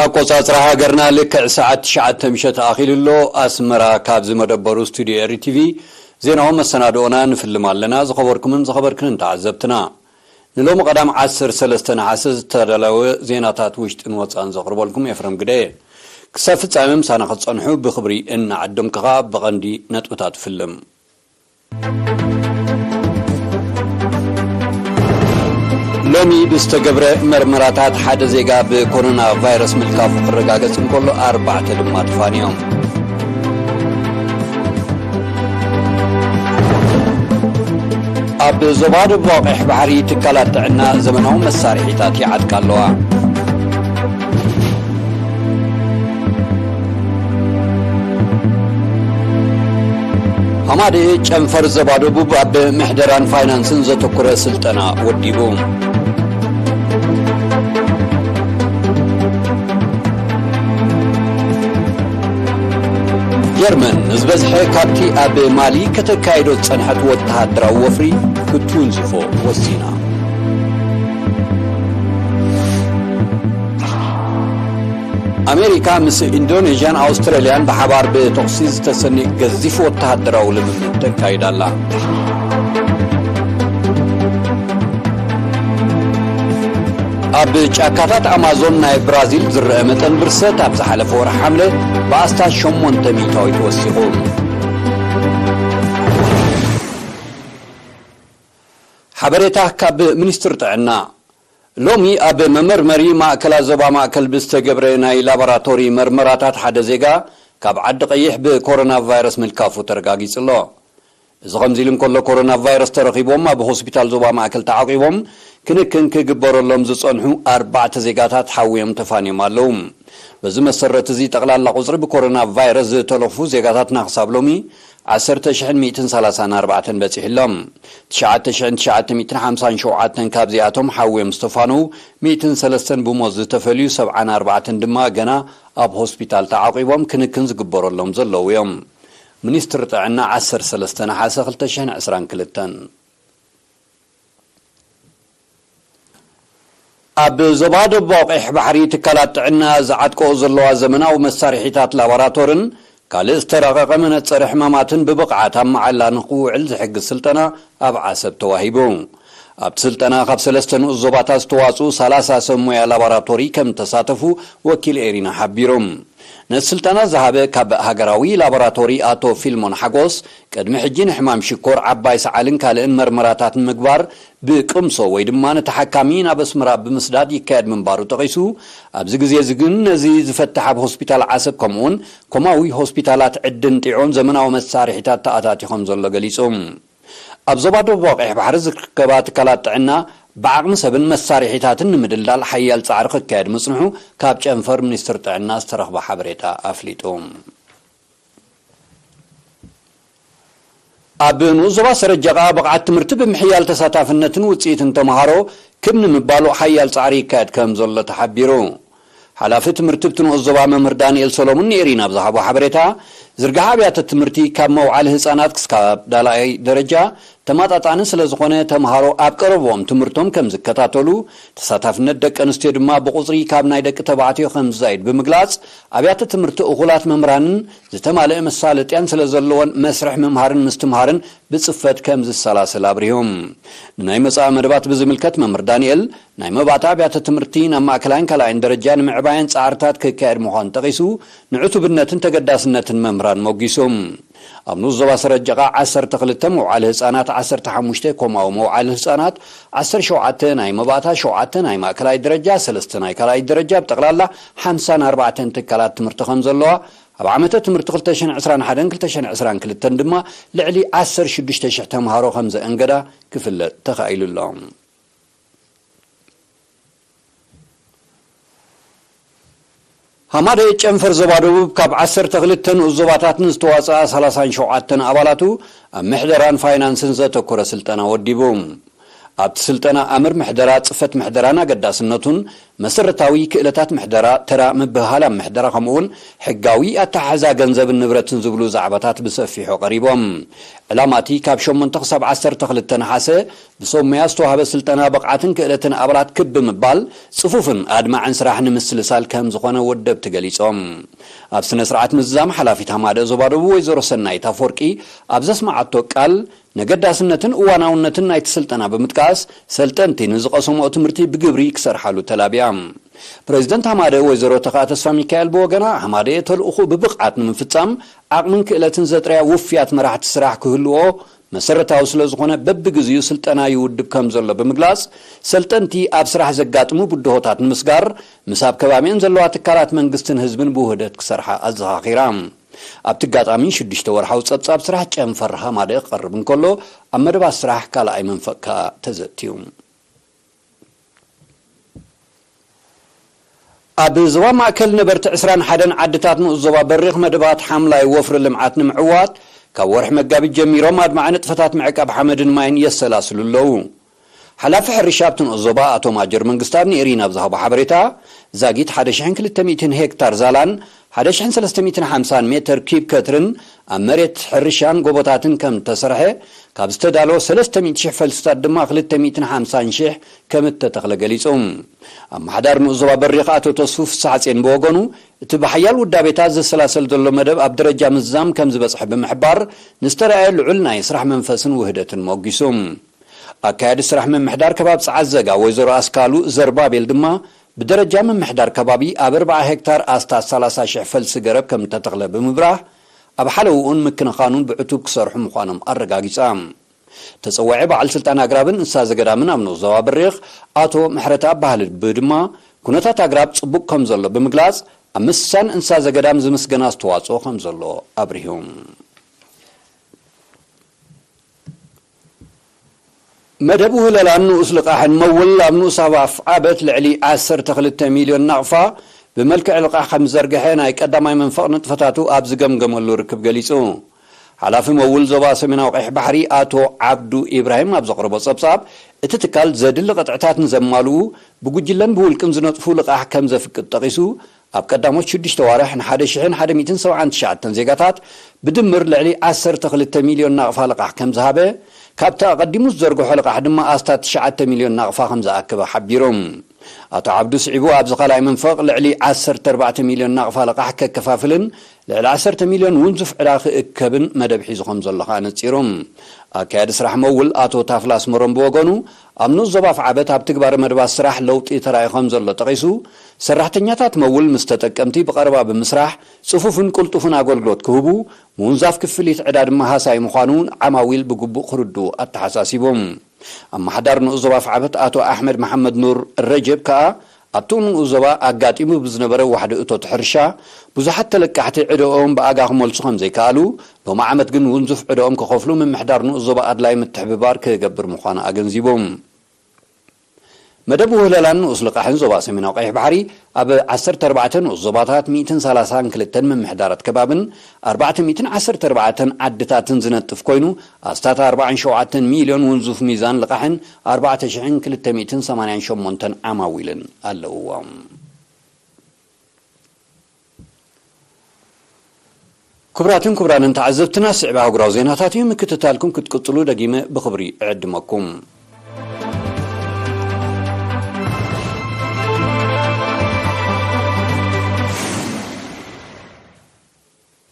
ኣቆጻጽራ ሃገርና ልክዕ ሰዓት ትሽዓተ ምሸት ኣኺሉ ኣሎ። ኣስመራ፣ ካብዚ መደበሩ ስቱድዮ ኤሪ ቲቪ ዜናዊ መሰናድኦና ንፍልም ኣለና። ዝኸበርኩምን ዝኸበርክንን ተዓዘብትና፣ ንሎሚ ቀዳም ዓሰርተ ሰለስተ ነሓሰ ዝተዳለወ ዜናታት ውሽጥን ወጻእን ዘቕርበልኩም ኤፍረም ግደ። ክሳብ ፍጻሜ ምሳና ክትጸንሑ ብኽብሪ እናዓደምኩ፣ ከኣ ብቐንዲ ነጥብታት ፍልም። ሎሚ ብዝተገብረ መርመራታት ሓደ ዜጋ ብኮሮና ቫይረስ ምልካፉ ክረጋገጽ እንከሎ፣ ኣርባዕተ ድማ ተፋንዮም። ኣብ ዞባ ደቡብ ቀይሕ ባሕሪ ትካላት ጥዕና ዘመናዊ መሳርሒታት ይዓጥቃ ኣለዋ። ሃማደ ጨንፈር ዞባ ደቡብ ኣብ ምሕደራን ፋይናንስን ዘተኮረ ስልጠና ወዲቡ። ጀርመን ንዝበዝሐ ካብቲ ኣብ ማሊ ከተካይዶ ዝጸንሐት ወተሃደራዊ ወፍሪ ክትውንዝፎ ወሲና። ኣሜሪካ ምስ ኢንዶኔዥያን ኣውስትራልያን ብሓባር ብተኹሲ ዝተሰንየ ገዚፍ ወተሃደራዊ ልምምድ ተካይዳ ኣላ። ኣብ ጫካታት ኣማዞን ናይ ብራዚል ዝረአ መጠን ብርሰት ኣብ ዝሓለፈ ወርሒ ሓምለ ብኣስታት ሸሞንተ ሚእታዊት ወሲኹ። ሓበሬታ ካብ ሚኒስትር ጥዕና። ሎሚ ኣብ መመርመሪ ማእከላት ዞባ ማእከል ብዝተገብረ ናይ ላቦራቶሪ መርመራታት ሓደ ዜጋ ካብ ዓዲ ቀይሕ ብኮሮና ቫይረስ ምልካፉ ተረጋጊጹ ኣሎ። እዚ ከምዚ ኢሉ እንከሎ፣ ኮሮና ቫይረስ ተረኺቦም ኣብ ሆስፒታል ዞባ ማእከል ተዓቂቦም ክንክን ክግበረሎም ዝጸንሑ ኣርባዕተ ዜጋታት ሓውዮም ተፋንዮም ኣለዉ። በዚ መሰረት እዚ፣ ጠቕላላ ቁጽሪ ብኮሮና ቫይረስ ዝተለኽፉ ዜጋታትና ክሳብ ሎሚ ዓሰርተ ሽሕን ሚእትን ሰላሳን ኣርባዕተን በጺሑ ኣሎ። ትሽዓተ ሽሕን ትሽዓተ ሚእትን ሓምሳን ሸውዓተን ካብዚኣቶም ሓውዮም ዝተፋነዉ፣ ሚእትን ሰለስተን ብሞት ዝተፈልዩ፣ ሰብዓን ኣርባዕተን ድማ ገና ኣብ ሆስፒታል ተዓቂቦም ክንክን ዝግበረሎም ዘለዉ እዮም። ሚኒስትሪ ጥዕና፣ ዓሰርተ ሰለስተ ነሓሰ ክልተ ሽሕን ዕስራን ክልተን። ኣብ ዞባ ደቡብ ቀይሕ ባሕሪ ትካላት ጥዕና ዝዓጥቀኦ ዘለዋ ዘመናዊ መሳርሒታት ላቦራቶርን ካልእ ዝተራቐቐ መነጸሪ ሕማማትን ብብቕዓት ኣብ መዓላ ንኽውዕል ዝሕግዝ ስልጠና ኣብ ዓሰብ ተዋሂቡ። ኣብቲ ስልጠና ካብ ሰለስተ ንኡስ ዞባታት ዝተዋጽኡ ሰላሳ ሰብ ሞያ ላቦራቶሪ ከም ተሳተፉ ወኪል ኤሪና ሓቢሩ። ነቲ ስልጠና ዝሃበ ካብ ሃገራዊ ላቦራቶሪ ኣቶ ፊልሞን ሓጎስ፣ ቅድሚ ሕጂ ንሕማም ሽኮር፣ ዓባይ ሰዓልን ካልእን መርመራታት ንምግባር ብቅምሶ ወይ ድማ ንተሓካሚ ናብ ኣስመራ ብምስዳድ ይካየድ ምንባሩ ጠቒሱ፣ ኣብዚ ግዜ እዚ ግን ነዚ ዝፈትሕ ኣብ ሆስፒታል ዓሰብ ከምኡውን ኮማዊ ሆስፒታላት ዕድን ጢዖን ዘመናዊ መሳርሒታት ተኣታትዩ ከም ዘሎ ገሊጹ። ኣብ ዞባ ደቡብ ቀይሕ ባሕሪ ዝርከባ ትካላት ጥዕና ብዓቕሚ ሰብን መሳርሒታትን ንምድልዳል ሓያል ጻዕሪ ክካየድ ምጽንሑ ካብ ጨንፈር ሚኒስትሪ ጥዕና ዝተረኽበ ሓበሬታ ኣፍሊጡ። ኣብ ንኡስ ዞባ ሰረጀቓ ብቕዓት ትምህርቲ ብምሕያል ተሳታፍነትን ውጽኢትን ተምሃሮ ክብ ንምባሉ ሓያል ጻዕሪ ይካየድ ከም ዘሎ ተሓቢሩ። ሓላፊ ትምህርቲ ብቲ ንኡስ ዞባ መምህር ዳንኤል ሰሎሙን ንኤሪና ኣብ ዝሃቦ ሓበሬታ፣ ዝርግሓ ኣብያተ ትምህርቲ ካብ መውዓሊ ህጻናት ክሳብ ዳላኣይ ደረጃ ተማጣጣኒ ስለ ዝኾነ፣ ተምሃሮ ኣብ ቀረብኦም ትምህርቶም ከም ዝከታተሉ፣ ተሳታፍነት ደቂ ኣንስትዮ ድማ ብቑጽሪ ካብ ናይ ደቂ ተባዕትዮ ከም ዝዛይድ ብምግላጽ፣ ኣብያተ ትምህርቲ እኹላት መምህራንን ዝተማልአ መሳለጥያን ስለ ዘለዎን፣ መስርሕ ምምሃርን ምስትምሃርን ብጽፈት ከም ዝሰላሰል ኣብሪሁ። ንናይ መጻኢ መደባት ብዝምልከት መምህር ዳንኤል፣ ናይ መባእታ ኣብያተ ትምህርቲ ናብ ማእከላይን ካልኣይን ደረጃ ንምዕባየን ጻዕርታት ክካየድ ምዃኑ ጠቒሱ፣ ንዕቱብነትን ተገዳስነትን መምህራን ሞጊሱ። ኣብ ንኡስ ዞባ ሰረጀቓ ዓሰርተ ክልተ መውዓሊ ህጻናት፣ ዓሰርተ ሓሙሽተ ኮማዊ መውዓሊ ህጻናት፣ ዓሰርተ ሸውዓተ ናይ መባእታ፣ ሸውዓተ ናይ ማእከላይ ደረጃ፣ ሰለስተ ናይ ካልኣይ ደረጃ፣ ብጠቕላላ ሓምሳን ኣርባዕተን ትካላት ትምህርቲ ከም ዘለዋ፣ ኣብ ዓመተ ትምህርቲ ክልተ ሽሕን ዕስራን ሓደን ክልተ ሽሕን ዕስራን ክልተን ድማ ልዕሊ ዓሰርተ ሽዱሽተ ሽሕ ተምሃሮ ከም ዘእንገዳ ክፍለጥ ተኻኢሉ ኣሎ። ሃማደ ጨንፈር ዞባ ደቡብ ካብ ዓሰርተ ክልተ ንኡስ ዞባታት ንዝተዋጽኣ ሰላሳን ሸውዓተን ኣባላቱ ኣብ ምሕደራን ፋይናንስን ዘተኮረ ስልጠና ወዲቡ። ኣብቲ ስልጠና ኣምር ምሕደራ፣ ጽፈት ምሕደራን ኣገዳስነቱን፣ መሰረታዊ ክእለታት ምሕደራ፣ ተራ ምብህሃል ኣብ ምሕደራ፣ ከምኡውን ሕጋዊ ኣተሓሕዛ ገንዘብን ንብረትን ዝብሉ ዛዕባታት ብሰፊሑ ቀሪቦም። ዕላማ እቲ ካብ ሸሞንተ ክሳብ ዓሰርተ ክልተ ነሓሰ ብሰብ ሞያ ዝተዋህበ ስልጠና ብቕዓትን ክእለትን ኣባላት ክብ ብምባል ጽፉፍን ኣድማዕን ስራሕ ንምስልሳል ከም ዝኾነ ወደብቲ ገሊጾም። ኣብ ስነ ስርዓት ምዝዛም ሓላፊት ሃማደ ዞባ ደቡብ ወይዘሮ ሰናይት ኣፈወርቂ ኣብ ዘስማዓቶ ቃል፣ ነገዳስነትን እዋናውነትን ናይቲ ስልጠና ብምጥቃስ፣ ሰልጠንቲ ንዝቐሰምኦ ትምህርቲ ብግብሪ ክሰርሓሉ ተላብያ። ፕሬዚደንት ሃማደ ወይዘሮ ተኽኣ ተስፋ ሚካኤል ብወገና፣ ሃማደ ተልእኹ ብብቕዓት ንምፍጻም ዓቕምን ክእለትን ዘጥረያ ውፍያት መራሕቲ ስራሕ ክህልዎ መሰረታዊ ስለ ዝኾነ፣ በብግዜኡ ስልጠና ይውድብ ከም ዘሎ ብምግላጽ፣ ሰልጠንቲ ኣብ ስራሕ ዘጋጥሙ ብድሆታት ንምስጋር፣ ምስ ኣብ ከባቢአን ዘለዋ ትካላት መንግስትን ህዝብን ብውህደት ክሰርሓ ኣዘኻኺራ። ኣብቲ ኣጋጣሚ ሽዱሽተ ወርሓዊ ጸብጻብ ስራሕ ጨንፈር ሃማደ ክቐርብ እንከሎ፣ ኣብ መደባት ስራሕ ካልኣይ መንፈቕ ከኣ ተዘትዩ። ኣብ ዞባ ማእከል ነበርቲ ዕስራን ሓደን ዓድታት ንኡስ ዞባ በሪኽ መደባት ሓምላይ ወፍሪ ልምዓት ንምዕዋት፣ ካብ ወርሒ መጋቢት ጀሚሮም ኣድማዒ ንጥፈታት ምዕቃብ ሓመድን ማይን የሰላስሉ ኣለዉ። ሓላፊ ሕርሻ ኣብቲ ንኡስ ዞባ ኣቶ ማጀር መንግስታብ ንኤሪና ኣብ ዝሃቦ ሓበሬታ፣ ዛጊት ሓደ ሽሕን ክልተ ሚእትን ሄክታር ዛላን ሓደ ሽሕን ሰለስተ ሚእትን ሓምሳን ሜተር ኪብ ከትርን ኣብ መሬት ሕርሻን ጎቦታትን ከም እተሰርሐ፣ ካብ ዝተዳለወ ሰለስተ ሚእቲ ሽሕ ፈልስታት ድማ ክልተ ሚእትን ሓምሳን ሽሕ ከም እተተኽለ ገሊጹ። ኣመሓዳሪ ንኡስ ዞባ በሪኽ ኣቶ ተስፉ ፍስሓጼን ብወገኑ፣ እቲ ብሓያል ውዳቤታት ዝሰላሰል ዘሎ መደብ ኣብ ደረጃ ምዝዛም ከም ዝበጽሐ ብምሕባር፣ ንዝተረኣየ ልዑል ናይ ስራሕ መንፈስን ውህደትን ሞጒሱ። ኣካያዲ ስራሕ ምምሕዳር ከባቢ ጸዓት ዘጋ ወይዘሮ ኣስካሉ ዘርባቤል ድማ፣ ብደረጃ ምምሕዳር ከባቢ ኣብ ኣርብዓ ሄክታር ኣስታት ሰላሳ ሽሕ ፈልሲ ገረብ ከም እተተኽለ ብምብራህ፣ ኣብ ሓለውኡን ምክንኻኑን ብዕቱብ ክሰርሑ ምዃኖም ኣረጋጊጻ። ተጸዋዒ በዓል ስልጣን ኣግራብን እንስሳ ዘገዳምን ኣብ ንኡስ ዞባ በሪኽ ኣቶ ምሕረተኣብ ባህልቢ ድማ፣ ኩነታት ኣግራብ ጽቡቕ ከም ዘሎ ብምግላጽ፣ ኣብ ምስሳን እንስሳ ዘገዳም ዝምስገን ኣስተዋጽኦ ከም ዘሎ ኣብሪሁ። መደብ ውህለላን ንኡስ ልቓሕን መውል ኣብ ንኡስ ኣፋፍ ዓበት ልዕሊ ዓሰርተ ክልተ ሚልዮን ናቕፋ ብመልክዕ ልቓሕ ከም ዝዘርግሐ ናይ ቀዳማይ መንፈቕ ንጥፈታቱ ኣብ ዝገምገመሉ ርክብ ገሊጹ። ሓላፊ መውል ዞባ ሰሜናዊ ቀይሕ ባሕሪ ኣቶ ዓብዱ ኢብራሂም ኣብ ዘቕረቦ ጸብጻብ፣ እቲ ትካል ዘድሊ ቅጥዕታት ንዘማልኡ ብጉጅለን ብውልቅን ዝነጥፉ ልቓሕ ከም ዘፍቅድ ጠቒሱ፣ ኣብ ቀዳሞት ሽዱሽተ ዋርሕ ንሓደ ሽሕን ሓደ ሚእትን ሰብዓን ትሽዓተን ዜጋታት ብድምር ልዕሊ ዓሰርተ ክልተ ሚልዮን ናቕፋ ልቓሕ ከም ዝሃበ፣ ካብቲ ኣቐዲሙ ዝዘርግሖ ልቓሕ ድማ ኣስታት ትሽዓተ ሚልዮን ናቕፋ ከም ዝኣከበ ሓቢሩ። ኣቶ ዓብዱ ስዒቡ፣ ኣብዚ ካልኣይ መንፈቕ ልዕሊ ዓሰርተ ኣርባዕተ ሚልዮን ናቕፋ ልቓሕ ከከፋፍልን ልዕሊ ዓሰርተ ሚልዮን ውንዙፍ ዕዳ ክእከብን መደብ ሒዙ ከም ዘሎ ከኣ ነጺሩ። ኣካያዲ ስራሕ መውል ኣቶ ታፍላ ኣስመሮም ብወገኑ፣ ኣብ ንኡስ ዞባ ኣፍዓበት ኣብ ትግባረ መደባት ስራሕ ለውጢ ተራእዩ ከም ዘሎ ጠቒሱ፣ ሰራሕተኛታት መውል ምስ ተጠቀምቲ ብቐረባ ብምስራሕ ጽፉፍን ቅልጡፍን ኣገልግሎት ክህቡ፣ ምውንዛፍ ክፍሊት ዕዳ ድማ ሃሳይ ምዃኑ ዓማዊል ብግቡእ ክርድኡ ኣተሓሳሲቡ። ኣመሓዳሪ ንኡስ ዞባ ኣፍዓበት ኣቶ ኣሕመድ መሓመድ ኑር ረጀብ ከኣ፣ ኣብቲ ንኡስ ዞባ ኣጋጢሙ ብዝነበረ ዋሕዲ እቶት ሕርሻ፣ ብዙሓት ተለቃሕቲ ዕደኦም ብኣጋ ክመልሱ ከም ዘይከኣሉ፣ ሎሚ ዓመት ግን ውንዙፍ ዕደኦም ክኸፍሉ ምምሕዳር ንኡስ ዞባ ኣድላይ ምትሕብባር ክገብር ምዃኑ ኣገንዚቡ። መደብ ውህለላን ንኡስ ልቓሕን ዞባ ሰሜናዊ ቀይሕ ባሕሪ ኣብ ዓሰርተ ኣርባዕተ ንኡስ ዞባታት ሚእትን ሰላሳን ክልተን ምምሕዳራት ከባብን ኣርባዕተ ሚእትን ዓሰርተ ኣርባዕተን ዓድታትን ዝነጥፍ ኮይኑ፣ ኣስታት ኣርባዓን ሸውዓተን ሚልዮን ውንዙፍ ሚዛን ልቓሕን ኣርባዕተ ሽሕን ክልተ ሚእትን ሰማንያን ሸሞንተን ዓማዊልን ኣለውዎ። ክቡራትን ክቡራንን ተዓዘብትና፣ ስዕብ ኣህጉራዊ ዜናታት እዩ። ምክትታልኩም ክትቅጽሉ ደጊመ ብኽብሪ እዕድመኩም።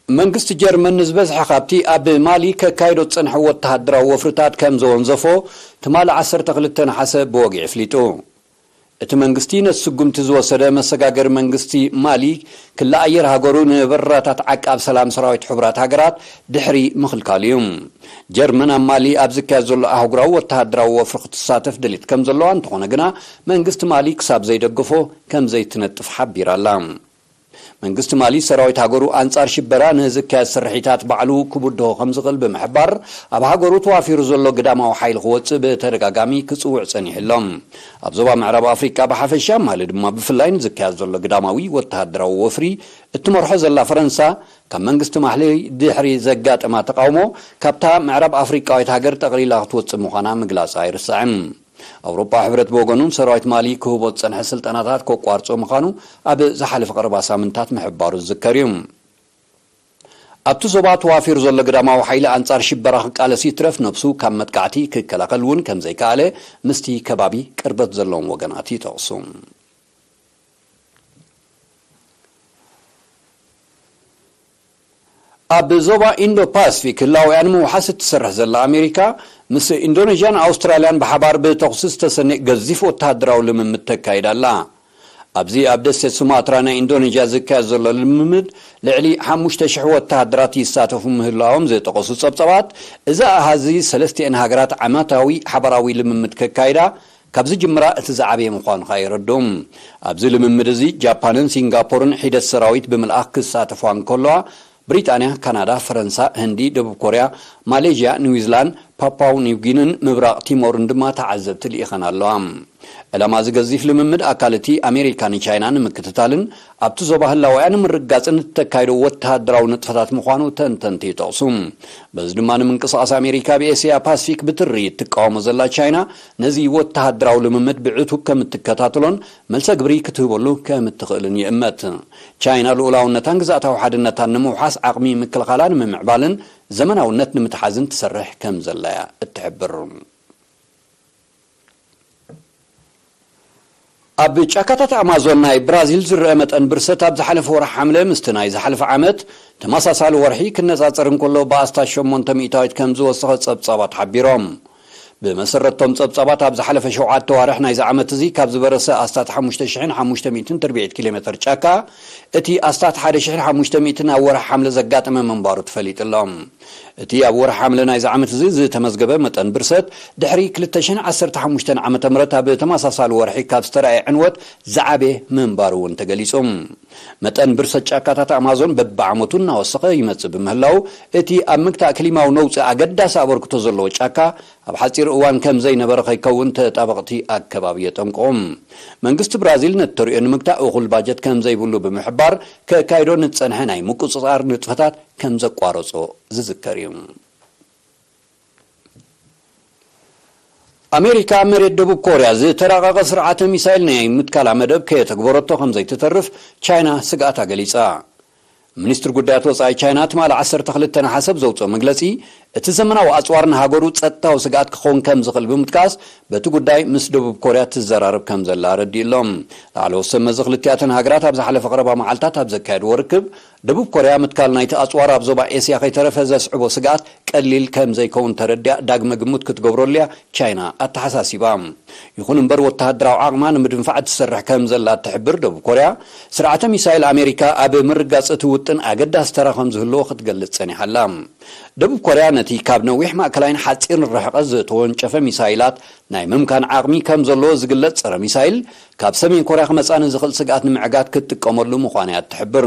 መንግስቲ ጀርመን ንዝበዝሐ ካብቲ ኣብ ማሊ ከካይዶ ዝጸንሐ ወተሃደራዊ ወፍርታት ከም ዘወንዘፎ ትማሊ ዓሰርተ ክልተ ነሓሰ ብወግዒ ኣፍሊጡ። እቲ መንግስቲ ነቲ ስጉምቲ ዝወሰደ፣ መሰጋገሪ መንግስቲ ማሊ ክሊ ኣየር ሃገሩ ንበረራታት ዓቃብ ሰላም ሰራዊት ሕቡራት ሃገራት ድሕሪ ምኽልካሉ እዩ። ጀርመን ኣብ ማሊ ኣብ ዝካየድ ዘሎ ኣህጉራዊ ወተሃደራዊ ወፍሪ ክትሳተፍ ድሌት ከም ዘለዋ፣ እንተኾነ ግና መንግስቲ ማሊ ክሳብ ዘይደግፎ ከም ዘይትነጥፍ ሓቢራ ኣላ። መንግስቲ ማሊ፣ ሰራዊት ሃገሩ ኣንጻር ሽበራ ንዝካየድ ስርሒታት ባዕሉ ክብድሆ ከም ዝኽእል ብምሕባር፣ ኣብ ሃገሩ ተዋፊሩ ዘሎ ግዳማዊ ሓይሊ ክወጽእ ብተደጋጋሚ ክጽውዕ ጸኒሑ ኣሎ። ኣብ ዞባ ምዕራብ ኣፍሪቃ ብሓፈሻ፣ ማሊ ድማ ብፍላይ፣ ንዝካየድ ዘሎ ግዳማዊ ወተሃደራዊ ወፍሪ እትመርሖ ዘላ ፈረንሳ፣ ካብ መንግስቲ ማሊ ድሕሪ ዘጋጠማ ተቓውሞ፣ ካብታ ምዕራብ ኣፍሪቃዊት ሃገር ጠቕሊላ ክትወጽእ ምዃና ምግላጻ ኣይርሳዕን። ኣውሮጳ ሕብረት ብወገኑ ንሰራዊት ማሊ ክህቦ ዝጸንሐ ስልጠናታት ከቋርጾ ምዃኑ ኣብ ዝሓለፈ ቀረባ ሳምንታት ምሕባሩ ዝዝከር እዩ። ኣብቲ ዞባ ተዋፊሩ ዘሎ ግዳማዊ ሓይሊ ኣንጻር ሽበራ ክቃለስ ይትረፍ ነብሱ ካብ መጥቃዕቲ ክከላኸል እውን ከም ዘይከኣለ ምስቲ ከባቢ ቅርበት ዘለዎም ወገናት ይጠቕሱ። ኣብ ዞባ ኢንዶ ፓስፊክ ህላውያን ምውሓስ እትሰርሕ ዘላ ኣሜሪካ፣ ምስ ኢንዶኔዥያን ኣውስትራልያን ብሓባር ብተኹሲ ዝተሰነየ ገዚፍ ወተሃደራዊ ልምምድ ተካይዳ ኣላ። ኣብዚ ኣብ ደሴት ሱማትራ ናይ ኢንዶኔዥያ ዝካየድ ዘሎ ልምምድ፣ ልዕሊ ሓሙሽተ ሽሕ ወተሃደራት ይሳተፉ ምህላዎም ዝጠቐሱ ጸብጻባት፣ እዚ ኣሃዚ ሰለስቲኤን ሃገራት ዓመታዊ ሓባራዊ ልምምድ ከካይዳ ካብ ዝጅምራ እቲ ዝዓበየ ምዃኑ ከኣ የረድኡ። ኣብዚ ልምምድ እዚ ጃፓንን ሲንጋፖርን ሒደት ሰራዊት ብምልኣኽ ክሳተፋ እንከለዋ፣ ብሪጣንያ፣ ካናዳ፣ ፈረንሳ፣ ህንዲ፣ ደቡብ ኮርያ፣ ማሌዥያ፣ ኒውዚላንድ፣ ፓፓው ኒውጊንን ምብራቕ ቲሞርን ድማ ተዓዘብቲ ልኢኸን ኣለዋ። ዕላማ እዚ ገዚፍ ልምምድ ኣካል እቲ ኣሜሪካ ንቻይና ንምክትታልን ኣብቲ ዞባ ህላወያ ንምርግጋጽን እተካይዶ ወተሃደራዊ ንጥፈታት ምዃኑ ተንተንቲ ይጠቕሱ። በዚ ድማ ንምንቅስቓስ ኣሜሪካ ብኤስያ ፓሲፊክ ብትሪ እትቃወሞ ዘላ ቻይና ነዚ ወተሃደራዊ ልምምድ ብዕቱብ ከም እትከታተሎን መልሰ ግብሪ ክትህበሉ ከም እትኽእልን ይእመት። ቻይና ልኡላውነታን ግዝኣታዊ ሓድነታን ንምውሓስ ዓቕሚ ምክልኻላ ንምምዕባልን ዘመናውነት ንምትሓዝን ትሰርሕ ከም ዘላያ እትሕብር። ኣብ ጫካታት ኣማዞን ናይ ብራዚል ዝረአ መጠን ብርሰት ኣብ ዝሓለፈ ወርሒ ሓምለ ምስቲ ናይ ዝሓለፈ ዓመት ተመሳሳሊ ወርሒ ክነጻጸር እንከሎ ብኣስታት ሸሞንተ ሚእታዊት ከም ዝወሰኸ ጸብጻባት ሓቢሮም። ብመሰረቶም ጸብጻባት ኣብ ዝሓለፈ ሸውዓተ ዋርሕ ናይዚ ዓመት እዚ ካብ ዝበረሰ ኣስታት ሓሙሽተ ሽሕን ሓሙሽተ ሚእትን ትርብዒት ኪሎ ሜትር ጫካ እቲ ኣስታት ሓደ ሽሕን ሓሙሽተ ሚእትን ኣብ ወርሒ ሓምለ ዘጋጠመ ምንባሩ ተፈሊጡ ኣሎ። እቲ ኣብ ወርሒ ሓምለ ናይዚ ዓመት እዚ ዝተመዝገበ መጠን ብርሰት ድሕሪ ክልተ ሽሕን ዓሰርተ ሓሙሽተን ዓመተ ምህረት ኣብ ተመሳሳሊ ወርሒ ካብ ዝተራእየ ዕንወት ዝዓበየ ምንባሩ እውን ተገሊጹ። መጠን ብርሰት ጫካታት ኣማዞን በብዓመቱ እናወሰኸ ይመጽእ ብምህላው፣ እቲ ኣብ ምግታእ ክሊማዊ ነውጺ ኣገዳሲ ኣበርክቶ ዘለዎ ጫካ ኣብ ሓጺር እዋን ከም ዘይነበረ ከይከውን ተጣበቕቲ ኣከባቢ የጠንቅቑ። መንግስቲ ብራዚል ነቲ ተርእዮ ንምግታእ እኹል ባጀት ከም ዘይብሉ ብምሕባር፣ ከካይዶ ንዝጸንሐ ናይ ምቁጽጻር ንጥፈታት ከም ዘቋረጾ ዝዝከር እዩ። ኣሜሪካ መሬት ደቡብ ኮርያ ዝተራቐቐ ስርዓተ ሚሳይል ናይ ምትካላ መደብ ከየተግበረቶ ከም ዘይትተርፍ ቻይና ስግኣታ ገሊጻ። ሚኒስትሪ ጉዳያት ወጻኢ ቻይና ትማሊ ዓሰርተ ክልተ ነሓሰ ኣብ ዘውጽኦ መግለጺ፣ እቲ ዘመናዊ ኣጽዋር ንሃገሩ ጸጥታዊ ስግኣት ክኸውን ከም ዝኽእል ብምጥቃስ፣ በቲ ጉዳይ ምስ ደቡብ ኮርያ ትዘራረብ ከም ዘላ ኣረዲኡ ኣሎ። ላዕለዎት ሰብ መዚ ክልቲኣተን ሃገራት ኣብ ዝሓለፈ ቀረባ መዓልታት ኣብ ዘካየድዎ ርክብ፣ ደቡብ ኮርያ ምትካል ናይቲ ኣጽዋር ኣብ ዞባ ኤስያ ከይተረፈ ዘስዕቦ ስግኣት ቀሊል ከም ዘይከውን ተረዲኣ ዳግመ ግምት ክትገብረሉ እያ ቻይና ኣተሓሳሲባ። ይኹን እምበር ወተሃደራዊ ዓቕማ ንምድንፋዕ ትሰርሕ ከም ዘላ እትሕብር ደቡብ ኮርያ፣ ስርዓተ ሚሳይል ኣሜሪካ ኣብ ምርጋጽ እቲ ውጥን ኣገዳሲ ተራ ከም ዝህልዎ ክትገልጽ ጸኒሓ ኣላ። ደቡብ ኮርያ ነቲ ካብ ነዊሕ ማእከላይን ሓጺርን ርሕቀት ዝተወንጨፈ ሚሳይላት ናይ ምምካን ዓቕሚ ከም ዘለዎ ዝግለጽ ጸረ ሚሳይል፣ ካብ ሰሜን ኮርያ ክመጽኣ ንዝኽእል ስግኣት ንምዕጋት ክትጥቀመሉ ምዃና እያ እትሕብር።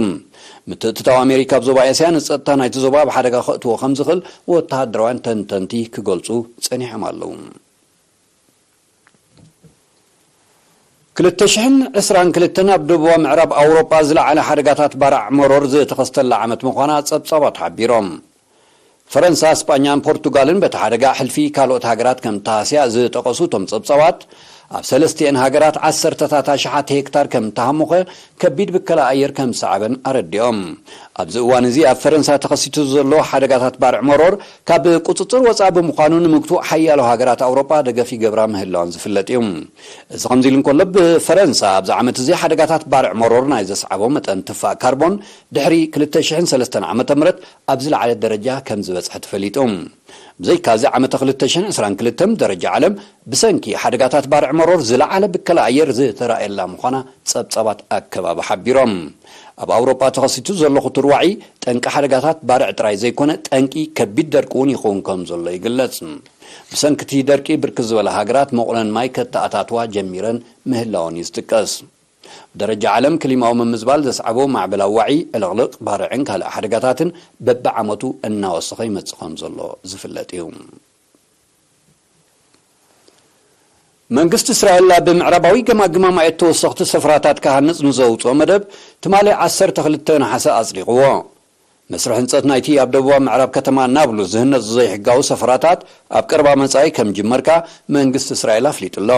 ምትእትታው ኣሜሪካ ኣብ ዞባ ኤስያ ንጸጥታ ናይቲ ዞባ ኣብ ሓደጋ ከእትዎ ከም ዝኽእል ወተሃደራውያን ተንተንቲ ክገልጹ ጸኒሖም ኣለዉ። ክልተ ሽሕን ዕስራን ክልተን ኣብ ደቡባዊ ምዕራብ ኣውሮጳ ዝለዓለ ሓደጋታት ባርዕ መሮር ዝተኸስተላ ዓመት ምዃና ጸብጻባት ሓቢሮም። ፈረንሳ፣ ስጳኛን ፖርቱጋልን በቲ ሓደጋ ሕልፊ ካልኦት ሃገራት ከም ተሃስያ ዝጠቐሱ እቶም ጸብጻባት፣ ኣብ ሰለስቲኤን ሃገራት ዓሰርተታት ኣሽሓት ሄክታር ከም ተሃሙኸ ከቢድ ብከላ ኣየር ከም ዝሰዓበን ኣረዲኦም። ኣብዚ እዋን እዚ ኣብ ፈረንሳ ተኸሲቱ ዘሎ ሓደጋታት ባርዕ መሮር ካብ ቁጽጽር ወጻኢ ብምዃኑ ንምግትኡ ሓያሎ ሃገራት ኣውሮጳ ደገፍ ይገብራ ምህላወን ዝፍለጥ እዩ። እዚ ከምዚ ኢሉ እንከሎ፣ ብፈረንሳ ኣብዚ ዓመት እዚ ሓደጋታት ባርዕ መሮር ናይ ዘስዓቦ መጠን ትፋእ ካርቦን ድሕሪ ክልተ ሽሕን ሰለስተን ዓመተ ምህረት ኣብ ዝለዓለ ደረጃ ከም ዝበጽሐ ተፈሊጡ። ብዘይካዚ ዓመተ ክልተ ሽሕን ዕስራን ክልተን ደረጃ ዓለም ብሰንኪ ሓደጋታት ባርዕ መሮር ዝለዓለ ብከላ ኣየር ዝተራእየላ ምዃና ጸብጻባት ኣከባቢ ሓቢሮም። ኣብ ኣውሮጳ ተኸሲቱ ዘሎ ክቱር ዋዒ ጠንቂ ሓደጋታት ባርዕ ጥራይ ዘይኮነ፣ ጠንቂ ከቢድ ደርቂ እውን ይኸውን ከም ዘሎ ይግለጽ። ብሰንኪ እቲ ደርቂ ብርክት ዝበላ ሃገራት መቑነን ማይ ከተኣታትዋ ጀሚረን ምህላወን እዩ ዝጥቀስ። ብደረጃ ዓለም ክሊማዊ ምምዝባል ዘስዓቦ ማዕበላዊ ዋዒ፣ ዕልቕልቕ፣ ባርዕን ካልእ ሓደጋታትን በብዓመቱ እናወሰኸ ይመጽእ ከም ዘሎ ዝፍለጥ እዩ። መንግስቲ እስራኤል ኣብ ምዕራባዊ ገማግም ኣማኢት ተወሰኽቲ ሰፍራታት ክሃንጽ ንዘውጽኦ መደብ ትማሊ ዓሰርተ ክልተ ነሓሰ ኣጽዲቕዎ። መስርሕ ህንጸት ናይቲ ኣብ ደቡባዊ ምዕራብ ከተማ ናብሉስ ዝህነጽ ዘይሕጋዊ ሰፈራታት ኣብ ቀረባ መጻኢ ከም ጅመርካ መንግስቲ እስራኤል ኣፍሊጡ ኣሎ።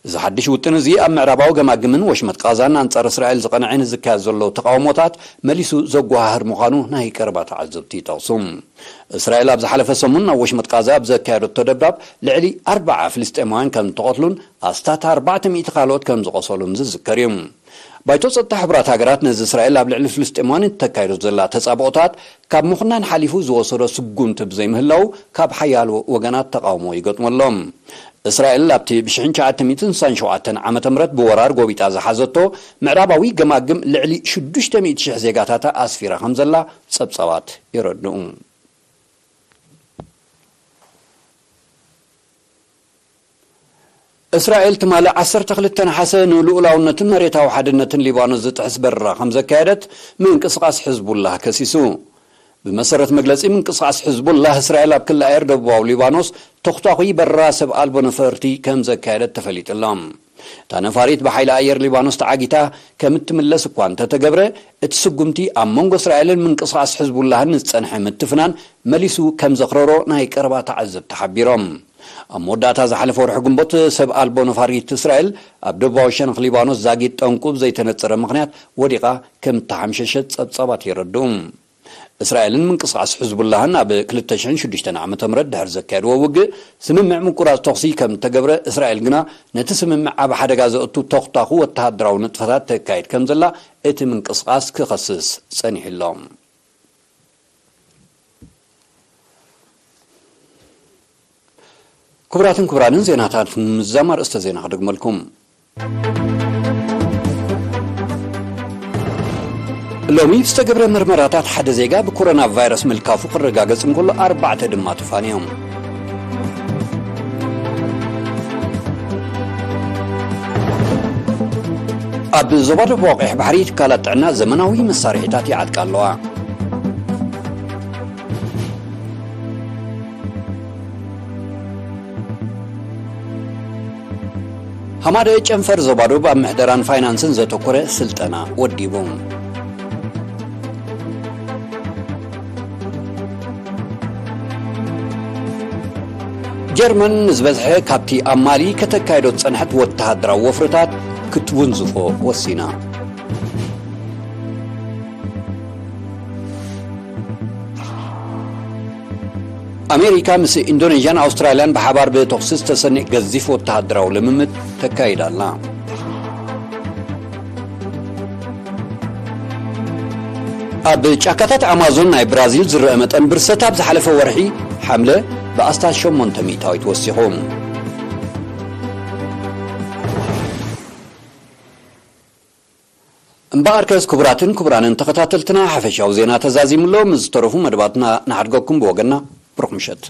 እዚ ሓድሽ ውጥን እዚ ኣብ ምዕራባዊ ገማግምን ወሽመጥ ቃዛን ኣንጻር እስራኤል ዝቐንዐ ንዝካየድ ዘሎ ተቓውሞታት መሊሱ ዘጓሃህር ምዃኑ ናይ ቀረባ ተዓዘብቲ ይጠቕሱ። እስራኤል ኣብ ዝሓለፈ ሰሙን ናብ ወሽመጥ ቃዛ ኣብ ዘካየደቶ ደብዳብ ልዕሊ ኣርባዓ ፍልስጤማውያን ከም ዝተቐትሉን ኣስታት ኣርባዕተ ሚእቲ ካልኦት ከም ዝቖሰሉን ዝዝከር እዩ። ባይቶ ጸጥታ ሕቡራት ሃገራት ነዚ እስራኤል ኣብ ልዕሊ ፍልስጤማውያን እተካይዶ ዘላ ተጻብኦታት ካብ ምኹናን ሓሊፉ ዝወሰዶ ስጉምቲ ብዘይምህላው ካብ ሓያሎ ወገናት ተቓውሞ ይገጥሞ ኣሎ። እስራኤል ኣብቲ ብ ሽሕን ትሽዓተ ሚእትን ስሳን ሸውዓተን ዓመተ ምህረት ብወራር ጎቢጣ ዝሓዘቶ ምዕራባዊ ገማግም ልዕሊ ሽዱሽተ ሚእቲ ሽሕ ዜጋታታ ኣስፊራ ከም ዘላ ጸብጻባት የረድኡ። እስራኤል ትማሊ ዓሰርተ ክልተ ነሓሰ ንልኡላውነትን መሬታዊ ሓድነትን ሊባኖስ ዝጥሕስ በረራ ከም ዘካየደት ምንቅስቓስ ሕዝቡላህ ከሲሱ። ብመሰረት መግለጺ ምንቅስቓስ ሕዝቡላህ፣ እስራኤል ኣብ ክሊ ኣየር ደቡባዊ ሊባኖስ ተኹታኹይ በረራ ሰብ ኣልቦ ነፈርቲ ከም ዘካየደት ተፈሊጡ ኣሎ። እታ ነፋሪት ብሓይሊ ኣየር ሊባኖስ ተዓጊታ ከም እትምለስ እኳ እንተተገብረ፣ እቲ ስጉምቲ ኣብ መንጎ እስራኤልን ምንቅስቓስ ሕዝቡላህን ዝጸንሐ ምትፍናን መሊሱ ከም ዘኽረሮ ናይ ቀረባ ተዓዘብቲ ሓቢሮም። ኣብ መወዳእታ ዝሓለፈ ወርሒ ግንቦት፣ ሰብ ኣልቦ ነፋሪት እስራኤል ኣብ ደቡባዊ ሸነኽ ሊባኖስ ዛጊት ጠንቁ ብዘይተነጸረ ምኽንያት ወዲቓ ከም እተሓምሸሸት ጸብጻባት የረድኡ። እስራኤልን ምንቅስቓስ ሕዝቡላህን ኣብ ክልተ ሽሕን ሽዱሽተን ዓመተ ምህረት ድሕሪ ዘካየድዎ ውግእ ስምምዕ ምቁራጽ ተኹሲ ከም እተገብረ፣ እስራኤል ግና ነቲ ስምምዕ ኣብ ሓደጋ ዘእቱ ተኹታኹ ወተሃደራዊ ንጥፈታት ተካይድ ከም ዘላ እቲ ምንቅስቓስ ክኸስስ ጸኒሑ ኣሎ። ክቡራትን ክቡራንን፣ ዜናታት ንምዝዛም ኣርእስተ ዜና ክደግመልኩም። ሎሚ ዝተገብረ መርመራታት ሓደ ዜጋ ብኮሮና ቫይረስ ምልካፉ ክረጋገጽ እንከሎ፣ ኣርባዕተ ድማ ተፋንዮም። ኣብ ዞባ ደቡብ ቀይሕ ባሕሪ ትካላት ጥዕና ዘመናዊ መሳርሒታት ይዓጥቃ ኣለዋ። ሃማደ ጨንፈር ዞባ ደቡብ ኣብ ምሕደራን ፋይናንስን ዘተኮረ ስልጠና ወዲቡ። ጀርመን ንዝበዝሐ ካብቲ ኣብ ማሊ ከተካይዶ ዝጸንሐት ወተሃደራዊ ወፍርታት ክትውንዝፎ ወሲና። ኣሜሪካ ምስ ኢንዶኔዥያን ኣውስትራልያን ብሓባር ብተኹሲ ዝተሰንዕ ገዚፍ ወተሃደራዊ ልምምድ ተካይድ ኣላ። ኣብ ጫካታት ኣማዞን ናይ ብራዚል ዝረአ መጠን ብርሰት ኣብ ዝሓለፈ ወርሒ ሓምለ ብኣስታት ሸሞንተ ሚእታዊት ወሲኹ። እምበኣርከስ ክቡራትን ክቡራንን ተኸታተልትና፣ ሓፈሻዊ ዜና ተዛዚሙ ኣሎ። ምስ ዝተረፉ መደባትና ንሓድገኩም። ብወገንና ብሩኽ ምሸት።